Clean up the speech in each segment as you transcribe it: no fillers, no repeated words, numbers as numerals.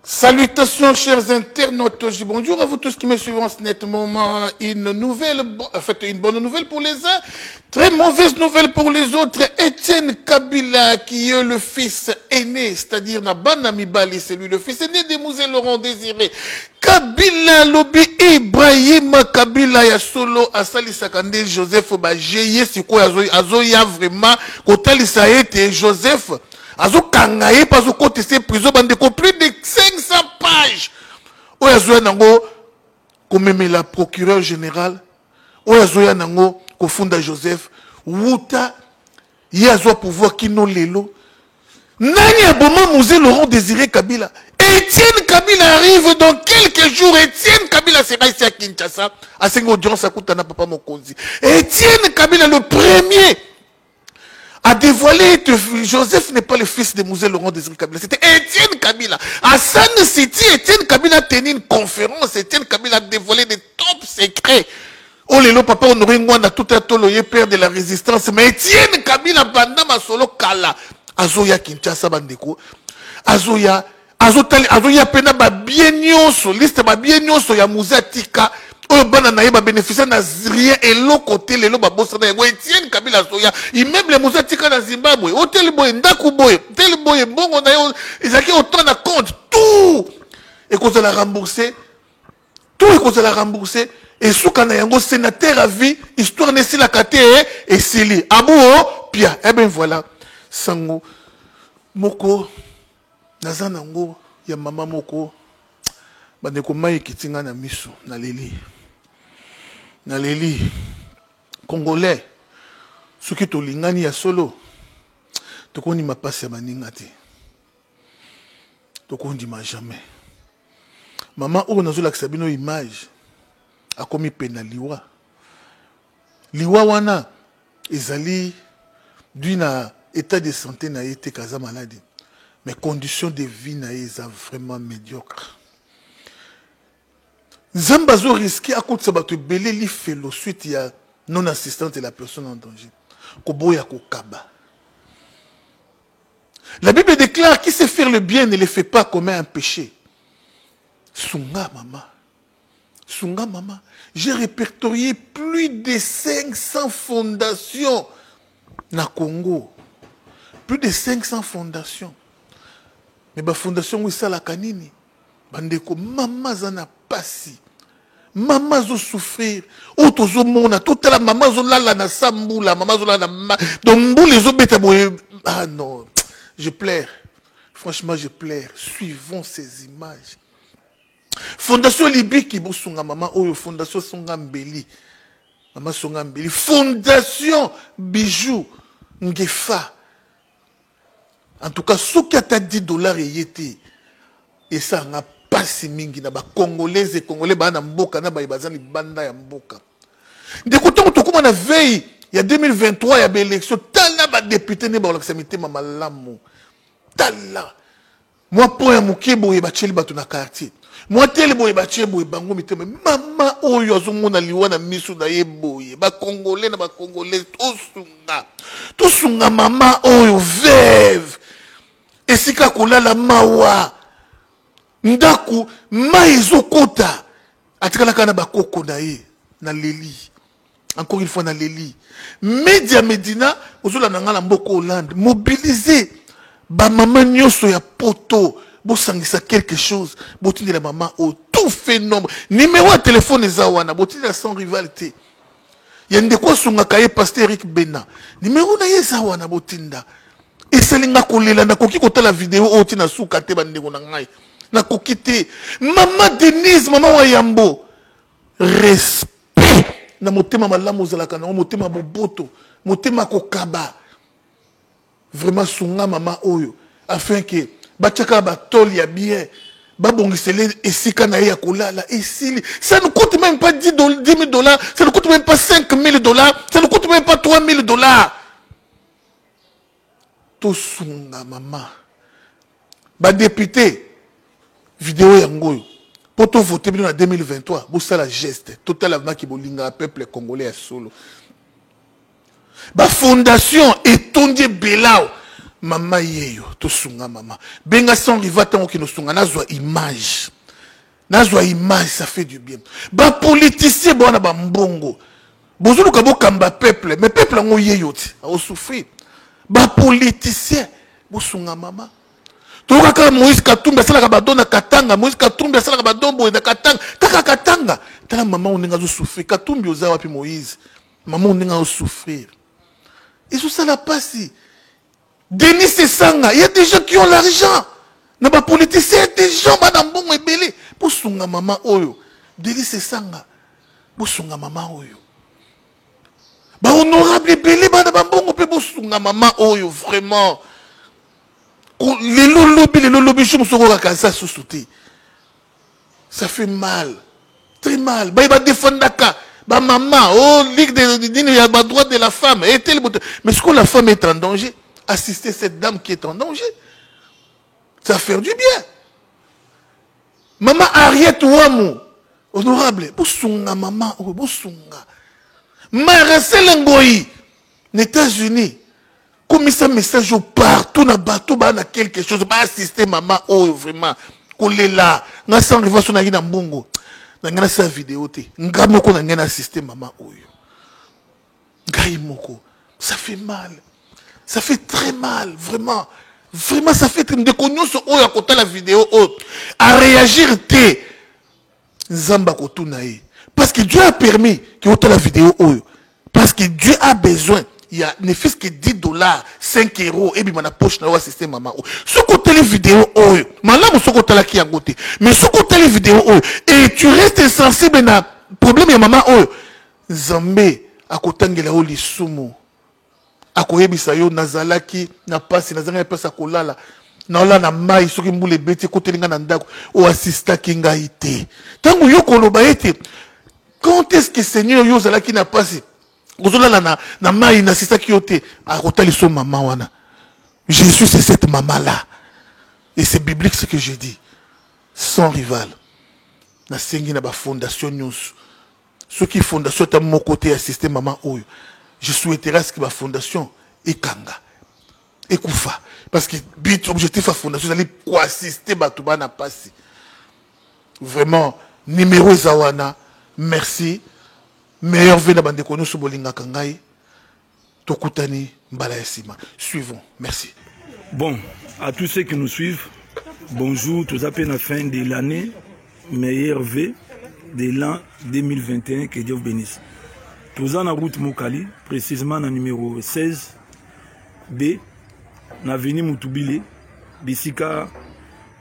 Salutations chers internautes, bonjour à vous tous qui me suivez en ce net moment. Une nouvelle, en fait une bonne nouvelle pour les uns, très mauvaise nouvelle pour les autres. Étienne Kabila qui est le fils aîné, c'est-à-dire na bana mibali, c'est lui le fils aîné de Mzee Laurent Désiré Kabila. Lobi Ibrahim Kabila ya solo asalisaka nde Joseph bageye. Sikoyo azoya vraiment kotalisa ete Joseph azokanga ye mpe azokotisa prison. Bandeko, plus de 500 pages oyo azoya nango komemela procureur général, oyo azoya nango kofunda Joseph. Wuta ye azwa pouvoir kino lelo, nani aboma Mzee Laurent Désiré Kabila? Étienne Kabila arrive dans quelques jours. Étienne Kabila sera ici à Kinshasa, asengi audience, akutana papa mokonzi. Étienne Kabila, le premier a dévoilé que Joseph n'est pas le fils de Mzee Laurent Désiré Kabila. C'était Étienne Kabila. À Sun City, Étienne Kabila a tenu une conférence. Étienne Kabila a dévoilé des top secrets. Oh lelo papa Honoré Ngbanda tout à tolo père de la résistance. Mais Étienne Kabila banda masolo kala. Azoya Kinshasa, bandeko. Azoya azotali, azoya pena ba bien nyonso, liste ba bien nyonso ya Mzee atika, oyo bana na ye babénéficie na rien, eloko te. Lelo babosana yango. Etienne Kabila azoya, immeuble Mzee atika na Zimbabwe, hotel boye, ndako boye, tel boye, mbongo na ye ezalaki autant na compte, tout ekozala remboursé, tout ekozala remboursé. Esuka na yango, sénateur à vie, histoire nesilaka te, esili abuo pia. Eh ben voilà, sango moko naza nango ya mama moko. Bandeko, mai ekiti ngai na miso, naleli, naleli. Congolais, soki tolingani ya solo, tokondima mpasi ya baninga te, tokondima jamais. Mama oyo nazolakisa bino image akomi pena liwa. Liwa wana ezali dû na état de santé na ye te, kaza malade, mais condition de vie na ye eza vraiment médiocre. Nzambe azorisquer akotisa bato ebele lifelo suite ya non assistance de la personne en danger, koboya kokaba. La Bible déclare: qui sait faire le bien ne le fait pas commet un péché. Sunga mama, sunga mama. J'ai répertorié plus de 500 fondations na Congo, plus de 500 fondations. Mais bafondation ngo esalaka nini, bandeko? Mama aza na pasi, mama azosouffrir. Oyo tozomona, totala, mama azolala na sa mbula, mama azolala na donc mbula ezobeta boye. Ah non, je pleure, franchement je pleure. Suivons ces images. Fondation Libiki, bosunga mama oyo. Fondation Songa Mbeli, mama Songa Mbeli. Fondation Bijou Ngefa. En tout cas, soki ata 10 $ eye te, esalanga mpasi mingi na bacongolaise, congolais baa na mboka na baye baza libanda ya mboka. Ndeko, ntango tokóma na veille ya 2023 ya baélection, tala badéputé nde bakolakisa mitema malamu. Tala mwa po ya moke boye batieli bato na quartier, mwa tele boye batie boye, bango mitema. Mama oyo azomona liwa na miso na ye boye. Bacongolais na bacongolais, tosunga, tosunga mama oyo veuve. Esika kolala mawa, ndako mai ezokota, atikalaka na bakoko na ye. Naleli, encore une fois naleli. Media Medina, ozolanda nga na mboka Hollande, mobilize bamama nyonso ya poto, bosangisa quelque chose, botindela mama oyo. Tout fait nombre, numéro ya telefone eza wana, botindela Sans Rival te ya ndeko asungaka ye, pasteur Eric Bena, numéro na ye eza wana, botinda. Esalinga kolela, nakoki kotala video oyo ntina suka te. Bandeko na ngai, nakoki te. Mama Denise, mama wa yambo, respect na motema malamu ozalaka nango, motema boboto, motema kokaba. Vraiment, sunga mama oyo afin que batiaka batole ya bien, babongisele esika na ye ya kolala. Esili, ça ne coûte même pas 10 000 $, ça ne coûte même pas 5 000 $, ça ne coûte même pas 3 000 $. Tosunga mama. Badéputé, video yango oyo mpo tovote bino na 2023, bosala geste, totala maki bolingaka peuple congolais ya solo. Bafondation etondi ebele awa. Mama yeyo tosunga mama. Benga sans rival tango kino sunga nazwa image. Nazwa image ça fait du bien. Ba politiciens bwana ba mbongo. Bozoluka bokamba peuple mais peuple yango yeyo ti ao souffrir. Ba politiciens bosunga mama. Toyoka kaka Moïse Katumbi asalaka ba don na Katanga, Moïse Katumbi asalaka ba don boye na Katanga, kaka Katanga. Tala mama oyo ndenge azo souffrir. Katumbi oza wapi Moïse? Mama oyo ndenge azo souffrir. Ezosala pasi. Denis Sesanga, il y a des gens qui ont l'argent. Na ba politiciens, des gens bana mbongo ebele. Bosunga mama oyo. Denis Sesanga. Bosunga mama oyo. Ba honorable ebele bana ba mbongo pe bosunga mama oyo vraiment. Lelo lobi lelo lobi jour mosusu okoka kanisa susu te. Ça fait mal. Très mal. Baye ba défendaka ba maman oh ligue de nini ya ba droit de la femme et tel mais ce que la femme est en danger, assister cette dame qui est en danger. Ça fait du bien. Maman Harriet Wamu, honorable, bosunga maman, oh, bosunga. Marcel Ngoyi, aux États-Unis, komisa message partout na bato ba na quelque chose ba assister maman oyo vraiment kolela nga sans rival so nayaki na mbongo na ngai nasala video te nga moko na ngai na assister maman oyo ngai moko ça fait mal ça fait très mal vraiment vraiment ça fait ndeko nyonso oyo akotala video oyo a réagir te Nzambe akotuna ye parce que Dieu a permis que otala video oyo parce que Dieu a besoin ya ne fût-ce que 10 dollars 5 euros ebima na poche na yo assiste mama oyo soki otali video oyo malamu soki otalaki yango te mais soki otali video oyo et tu restes sensible na problème ya mama oyo Nzambe akotangela yo lisumu Akoyebisa yo nazalaki na pasi, nazangaki place ya kolala, naolala na mayi soki mbula ebeti ekoteli ngai na ndako, o assistaki ngai te. Tango yo koloba ete quand est-ce que Seigneur yo ozalaki na pasi ozolala na, na mayi na assistaki yo te, akotalisa yo mama wana. Jésus c'est cette maman là et c'est biblique ce que je dis, sans rival. Nasengi na ba fondation nyonso Soki fondation ata moko te assiste maman oyo, je souhaiterais à ce que ba fondation ekanga, ekufa. Parce que but, objectif ya fondation ezali ko assister bato bana pasi. Vraiment, numéro eza wana. Merci. Meilleur vœu na bandeko nyonso bolingaka ngai. Tokutani mbala ya sima. Suivons. Merci. Bon, à tous ceux qui nous suivent, bonjour, tous à peine la fin de l'année, meilleur V de l'an 2021, que Dieu vous bénisse. Tous en route Mokali, précisément na numéro 16 B, na avenue Mutubile, bisika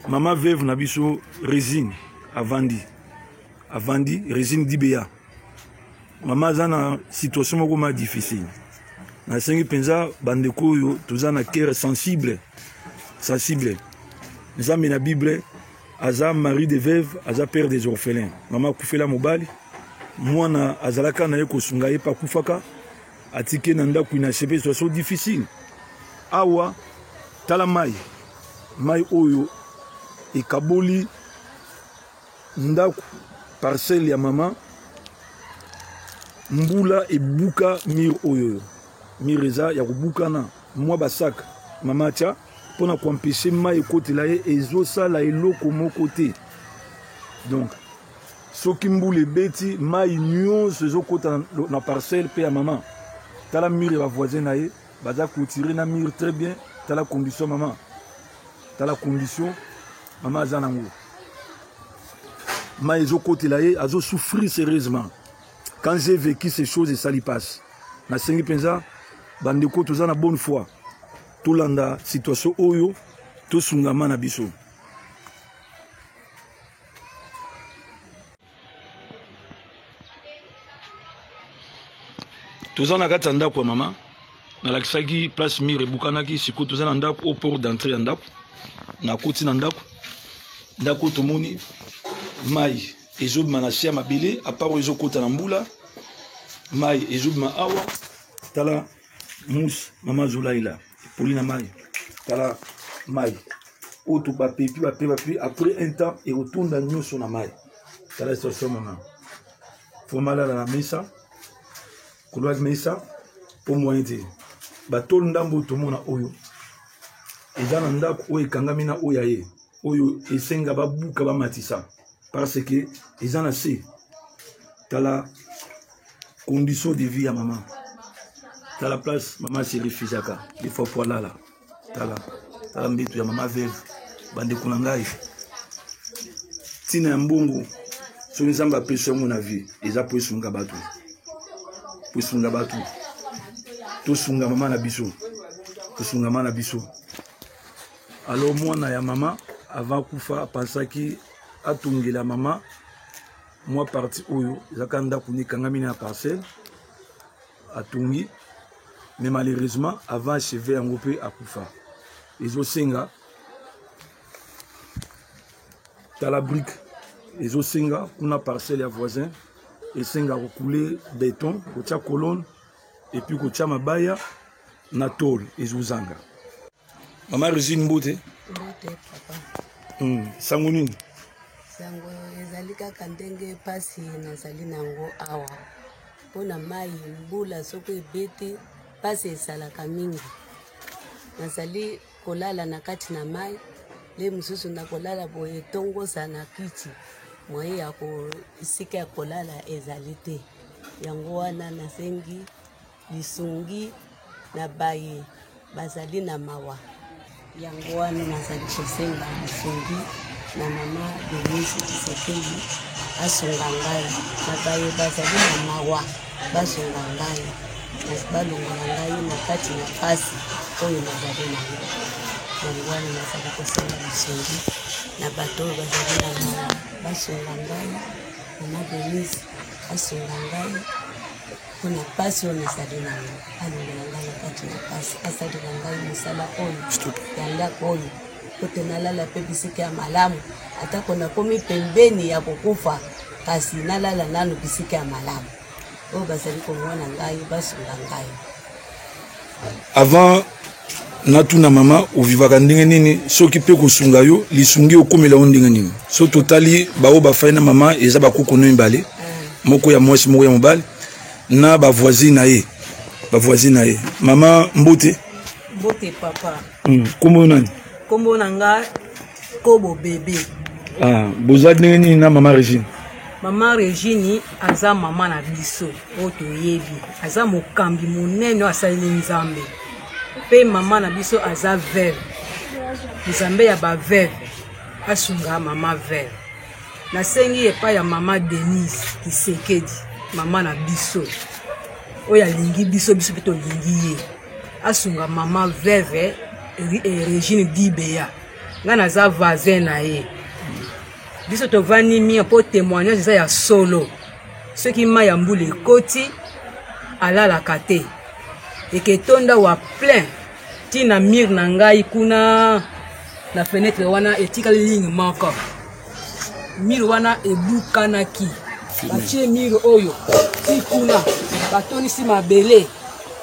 mama veuve na biso Résine avandi, avandi Résine Dibea. Mama aza na situation moko ma difficile. Nasengi mpenza bandeko oyo toza na cœur sensible, sensible. Nzambe na Bible aza mari de veuve, aza père des orphelins. Mama akufela mobali, mwana azalaka na ye kosunga ye mpe akufaka, atike na ndako inachevé, situation difficile. Awa tala mai, mai oyo ekaboli Ndako parcelle ya mama mbula ebuka mur oyo mur eza ya kobukana mwa basak mama atya mpo na koempeshe mai ekotela ye ezosala eloko moko te donc soki mbula ebeti mai nyonso ezokota na parcelle mpe ya mama tala mur ya bavoisin na ye baza clôture na mur très bien tala condition mama tala condition mama aza nango mai ezokotela ye azosouffrir sérieusement quand j'ai vécu ces choses esali mpasi nasengi mpenza bandeko toza na bonne foi tolanda situation oyo tosungama na biso Toza na kati ya ndako ya mama, nalakisaki place mur ebukanaki. Sikoyo toza na ndako au port d'entrée ya ndako, nakoti na ndako. Ndako tomoni mai ezobima na se ya mabele, apart oyo ezokota na mbula, mai ezobima awa. Tala mousse mama azolalela epoli na mai, tala mai oyo to bapepi bape bape, après un temps ekotonda nyonso na mai. Tala situation mama fo malala na mesa kolwaki mesa mpo moyen te batolo ndambo tomona oyo. Eza na ndako oyo ekangami na oyo ya ye, oyo esenga babuka bamatisa parce que eza na se. Tala condition de vie ya mama, tala place mama se refusaka des fois po alala. Tala, tala mbeto ya mama veuve. Bandeko na ngai, ntina ya mbongo soki Nzambe apesi yango na vie eza po esunga bato, po esunga bato. Tosunga mama na biso, tosunga mama na biso. Alors mwana ya mama avant kufa apansaki atongela mama mwa parti oyo ezalaka ndako ni ekangami na parcelle, atongi, mais malheureusement avant achever yango mpe akufa. Ezosenga tala brique, ezosenga kuna parcelle ya voisin, esenga kokule beton, kotia colonne et puis kotia mabaya na tôle, ezozanga. Mama Regine, mbote. Mbote papa. Sango nini? Sango ezali kaka ndenge mpasi nazali nango awa mpona mai. Mbula soki ebeti, mpasi ezalaka mingi. Nazali kolala na kati na mai, le mosusu nakolala boye etongoza na kiti moye ya esika ya kolala ezali te. Yango wana nasengi lisungi na baye bazali na mawa. Yango wana nazali kosenga lisungi na mama Denise Tshisekedi asunga ngai, na baye bazali na mawa basunga ngai, balongola ngai na kati na pasi oyo nazali nango. Yango wana nazali kosenga lisungi na bato oyo bazali na mawa basunga ngai, mama Denise asunga ngai mpona mpasi oyo nazali nango, alongola ngai na kati na mpasi, asalela ngai mosala oyo ya ndako oyo po te nalala mpe bisika ya malamu. Atako nakomi pembeni ya kokufa, kasi nalala nanu bisika ya malamu. Oyo bazali komona ngai basunga ngai. Avant natuna mama, ovivaka ndenge nini? Soki mpe kosunga yo, lisungi okomela yo ndenge nini? So totali baoyo bafai na mama, eza bakoko no mibale, moko ya mwasi, moko ya mobali, na bavoisine na ye, bavoisine na ye. Mama, mbote. Mbote papa. Kombo nani? Kombo na nga Kobo Bebe. Ah, boza ndenge nini na mama Regine? Mama Regine aza mama na biso oyo toyebi, aza mokambi monene oyo asaleli Nzambe. Mpe mama na biso aza veuve. Nzambe ya baveuve asunga mama veuve. Nasengi epai ya mama Denise Tshisekedi, mama na biso oyo alingi biso, biso mpe tolingi ye, asunga mama veuve Regine Dibeya. Ngai naza voisin na ye, biso tovandi mia mpo témoignage eza ya solo. Soki mai ya mbula ekoti, alalaka te, eketonda wa plein ntina mire na ngai kuna na fenêtre wana, etikali ligne moko, mire wana ebukanaki. Batie mire oyo ti kuna, batonisi mabele,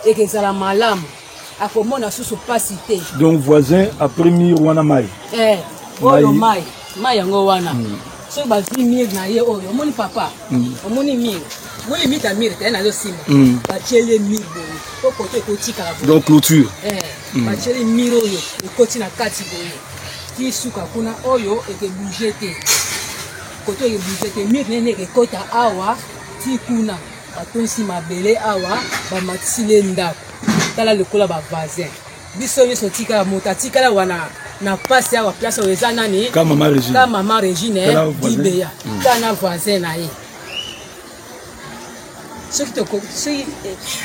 ekezala malamu, akomona susu pasi te. Donc voisin, après mire wana mai? Eh, oyo mai, mai yango wana. Soki bazwi mire na ye oyo, omoni papa, omoni mire, omoni limite ya mire te, nazosimba. Batieli ye mire boye po koto ekotikala boye. Donc clôture. Eh, batieli mire oyo ekoti na kati boye ti suka kuna, oyo ekebouge te, koto ekebouge te. Mire nene ekekota awa ti kuna, batondisi mabele awa, bamatisi le ndako. Tala lokola bavoisin biso nyonso, tikala moto atikala wana na pasi awa, place oyo eza nani? Ka mama Regine. Ka mama Regine Dibeya. Ka na voisin na ye. Soki soki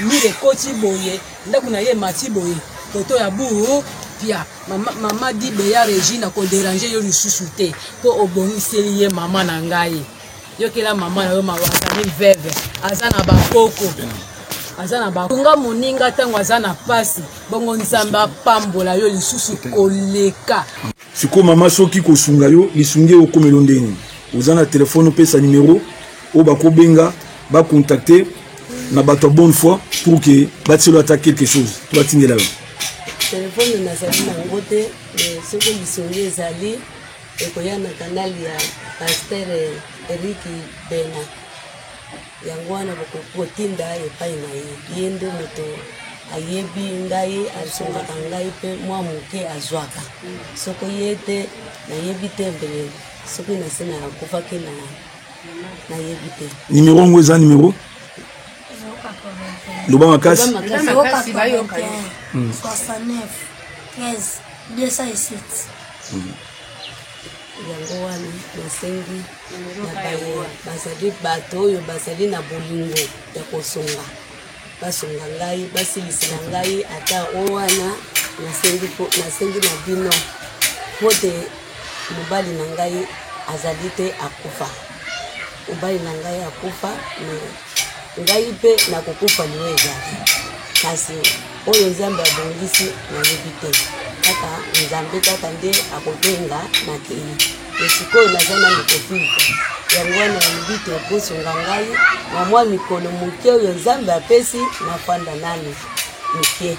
mire ekoti boye, ndako na ye emati boye, koto ya buu pia. Mama, mama Dibeya Regine akodéranger yo lisusu te mpo obongiseli ye. Mama na ngai, yokela mama na yo mawa. Azali veuve, aza na bakoko, aza na bakunga moninga ntango aza na pasi. Bongo Nzambe apambola yo lisusu koleka. Sikoyo mama, soki kosunga yo, lisungi okomela ndenge nini? Oza na telefone, opesa numero oyo bakobenga, bacontacte na bato ya bonne foi pour que batielo ata quelque chose to batindela yo. Telefone nazali nango te, mais soki lisungi ezali, ekoya na canal ya pasteur Erik Bena. Yango wana bokoki kotinda epai na ye, ye nde moto. Ayebi ngai, asungaka ngai mpe mwa moke azwaka. Soko ye te, nayebi te mbele soki nasi nakufaki na nayebi te. Numero yango eza numero loba makasi. 081 69 15 207. Yango wana nasengi na baye bazali bato oyo bazali na bolingo ya kosunga, basunga ngai, basilisela ngai ata o wana. Nasengi, nasengi na bino mpo te mobali na ngai azali te, akufa. Mobali na ngai akufa, me ngai mpe nakokufa, liwa ezali. Kasi oyo Nzambe abongisi nayebi te, kaka Nzambe kaka nde akobenga nakei. Me sikoyo naza nanu kovivre, yango wana nalobi te bosunga ngai na mwa mikolo moke oyo Nzambe apesi, nafanda nanu moke,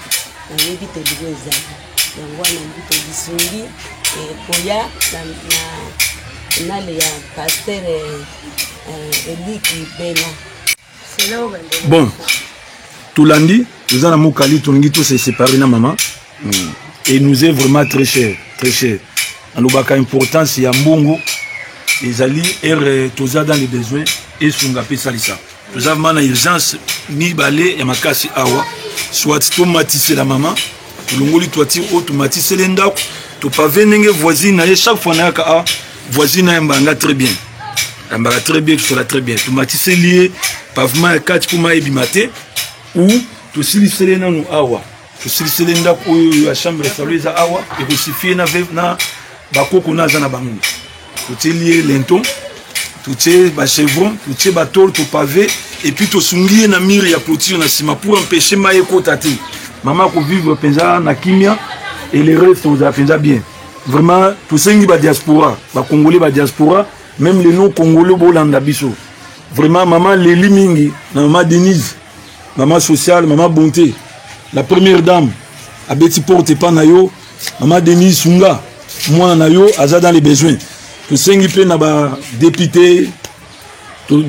nayebi te liwa ezali. Yango wana nalobi te lisungi ekoya na, na nale ya pasteur Eliki Bena. Bon, tolandi, toza na mokali, tolingi to se séparer na mama et nous est vraiment très cher, très cher. Nalobaka importance ya mbongo ezali ere toza dans les besoins, esunga mpe esalisa. Toza vraiment na urgence mibale ya makasi awa: soit tomatisela mama, tolongoli toiture oyo, tomatiseli ndako, topave ndenge voisine na ye. Chaque fois nayaka a voisine ayambaka nga très bien, ayambaka très bien, tosola très bien. Tomatiseli ye pavement ya kati mpo mai ebima te, ou tosiliseli ye nanu awa, tosiliseli ndako oyo ya chambre salon eza awa, ekosifie na, na bakoko na aza na bango. Totieli ye linton, totie bachevron, totie batole, topave et puis tosungi ye na mire ya clôture na nsima pour empêcher mai ekota te. Mama akovivre mpenza na kimia et le reste ozala mpenza bien. Vraiment tosengi badiaspora, bacongolais, badiaspora, même les non congolais, bolanda biso. Vraiment mama leli mingi na mama Denise, mama sociale, mama bonté, la première dame abeti porte epa na yo. Mama Denise, sunga mwana na yo, aza dans les besoins. Tosengi mpe na badepute,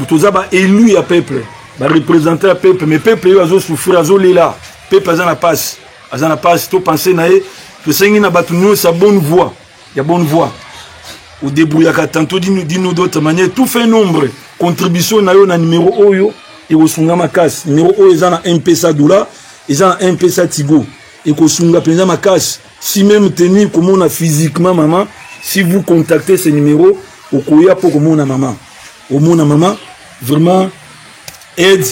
toza baélu ya peuple, bareprésentant ya peuple, mais peuple oyo azosouffrir, azolela, peuple aza na pasi, aza na pasi, topense na ye. Tosengi na bato nyonso ya bonne voie, ya bonne voie, odébrouillaka tantôt d'une ou d'autre manière, tout fait nombre, contribution na yo na numéro oyo ekosunga makasi. Numéro oyo eza na M-Pesa dollar, eza na M-Pesa Tigo, ekosunga mpenza makasi. Si même tenir komona physiquement mama, si vous contactez ce numéro, okoya mpo komona mama, omona mama. Vraiment aide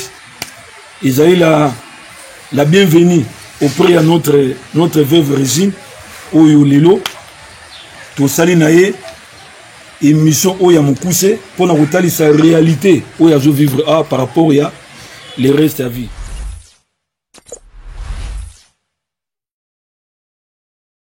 ezali la bienvenue auprès ya notre veuve Régine oyo lelo tosali na ye émission oyo ya mokuse mpona kotalisa réalité oyo azovivre a par rapport ya le reste ya vie.